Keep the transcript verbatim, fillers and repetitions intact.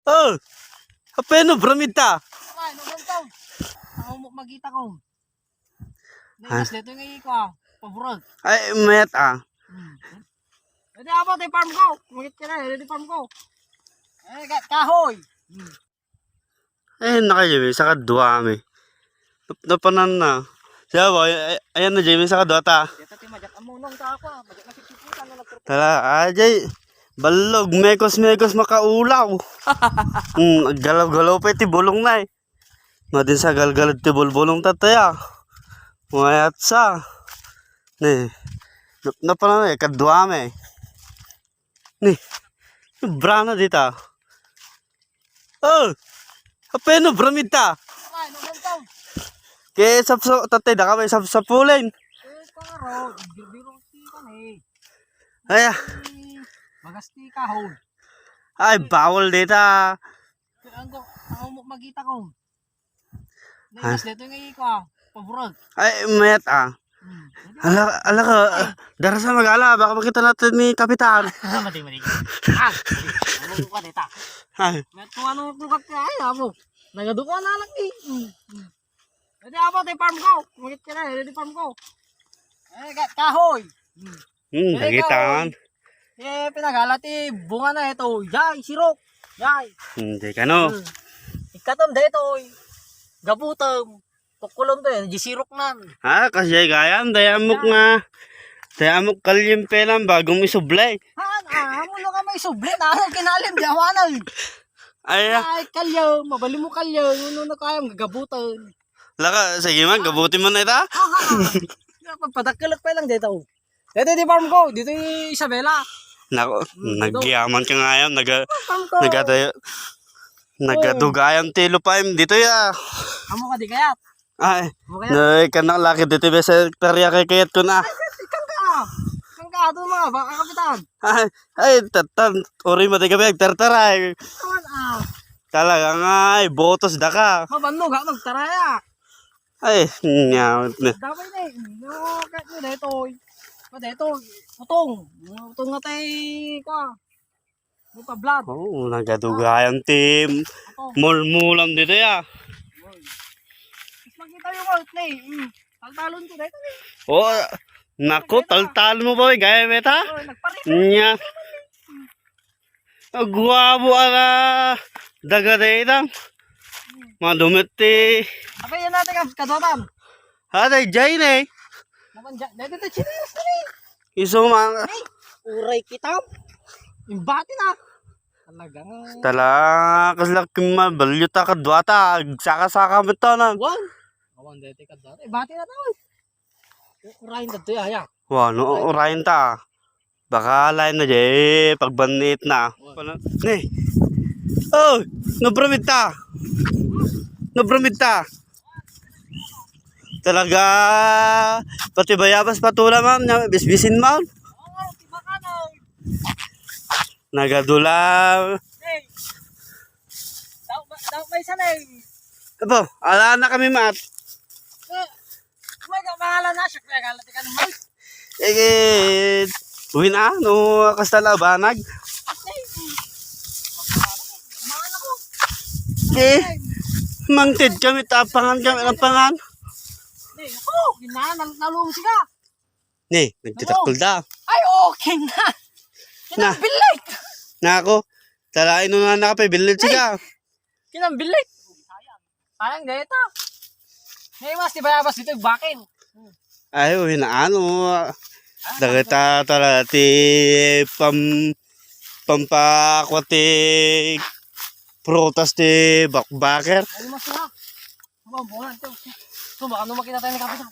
Oh! Apay no bramid ta? Ay, no ganito. Ako mo magita ko. Ah. Next, dito yung iko ah. Paborag. Ay, mayat ah. Hmm. Pwede ako, di farm ko. Kumagit ka na, di farm ko. Eh, ka- kahoy. Hmm. Eh, nakayo, may saka dua, may. Nap- Napanan na. Siya ba? Ay, ay, ayan na, Jay, may saka dua ta. Dito, ti, majak ang mulong ta ako, ah. Majak na si Chichi, ano, nagpro- Tala, ah, Jay. Ballog, mekos, mekos, makaulaw. Hmm, galaw-galaw pa iti bulong na eh. Madin sa galgalad ti bulbulong tataya. Mayat sa. Ni, nap- napanan na eh, kadua, may. Ni, brana dita. Oh! Apeno bramid ta? Ay, no ganito. Ke sapsa tatay da ka may sapsapulen. Eh, paro, biro-biro ti kan eh. Ay, ah. Eh, bagas ti kahoy. Ay, bawal dita. Ang ko, ang mo magita ko. Ah. Next, dito yung iko ah. Paborag. Ay, mayat ah. Hmm. Ala, ala ka, ah, darasa magala, baka makita natin ni Kapitan. Mati, mati. Ah, ano ko ka dita? Ay. Met kung ano ko ka ay amo. Nagaduko na lang eh. Hmm. Pwede ako, di farm ko. Kumagit ka na, di farm ko. Eh, ka- kahoy. Hmm. Hmm, Pwede nakita kahoy. Man. Eh, pinagala ti bunga na ito. Yay, sirok. Yay. Hindi ka no. Hmm. Ikatom dito, eh. Gabutom. Tukulom to, eh. Di sirok nan. Ah, kasi gayam, dayamok nga. Dayamok kalyem pelam bagong isublay. Ah, ah, amo no ka may subli na. Ano kinalim, di awanan. Ay, ah. Ay, kalyo, mabali mo kalyo. Ano na kayam gagabutan. Laka, sige man, gabutin mo na ita. Ah, ah, ah. Padakkelek pa lang dito. Dito di farm ko, dito yung Isabela. Nako, hmm, nagyaman ka nga yan. Naga, farm ko. Nagadayo, nagadugayan ti lupaim dito ya. Amo ka di kayat? Ay, amo kayat? Nay, kanak laki dito, bese, hektarya kay kayat ko na. Ay, ikang ka. Ikang ka, ito mga baka kapitan. Ay, ay, tatan, uri mo di kami nagtartaray. Awan, ah. Talaga nga, ay, botos da ka. Mabannog, ha, magtaraya. Ay, nyawit na. Damay na eh. No, kahit mo detoy. Pa detoy. Utong. Utong nga tay, ka. May pa-vlog. Oo, nagadugayan ti mulmulam dito ya. Mas makita yung out na eh. Mm. Taltalon ko dito eh. Oo, naku, taltal mo ba, eh, gaya meta? Oo, nagparit. Nya. Aguabo ala daga dayta. Madumit ti. Apa yan natin ka kadotan? Aday, jay ne. Naman dyan. Dito tayo chinelas na ni. Iso man. Ay, uray kita. Imbati na. Talagang. Tala, kaslak kimmal, balyo ta, kaduata, agsaka-saka metanan. Wan. Awan dito kadotan. Imbati na tayo. Urayen dadtoy, aya. Wa, no, urayen ta. Baka lain na di, pagbanit na. Wa. Pala, ni. Oh, nabramid ta. Nabramid ta. Talaga, pati bayabas patula man, nya bisbisin man. Oo, di ba ka na? Nagadula. Hey. Daw, daw may sanay. Apo, ala na kami, Mat. Eh, may ka-, pangalan na, siya, kaya galit ka naman. Eh, win, ah, no, kasta la banag. Ay, mahal ako. Eh, mangted kami, tapangan kami, tapangan. Hindi, ako, gina-, nal-, nalung siya. Ni, nagtitakol da. Ay, okay na. Na. Kinambilit. Nako, talain no na nakapibilit siya. Kinambilit. Sayang, deta. May mas ti bayabas dito, bakin. Ay, uy, na ano, dagita tala ti pam-, pampakwa ti prutas ti bakbaker. Ay, mas na. Ano ba, bunga ito? Ito, baka ano makita tayo ni Kapitan.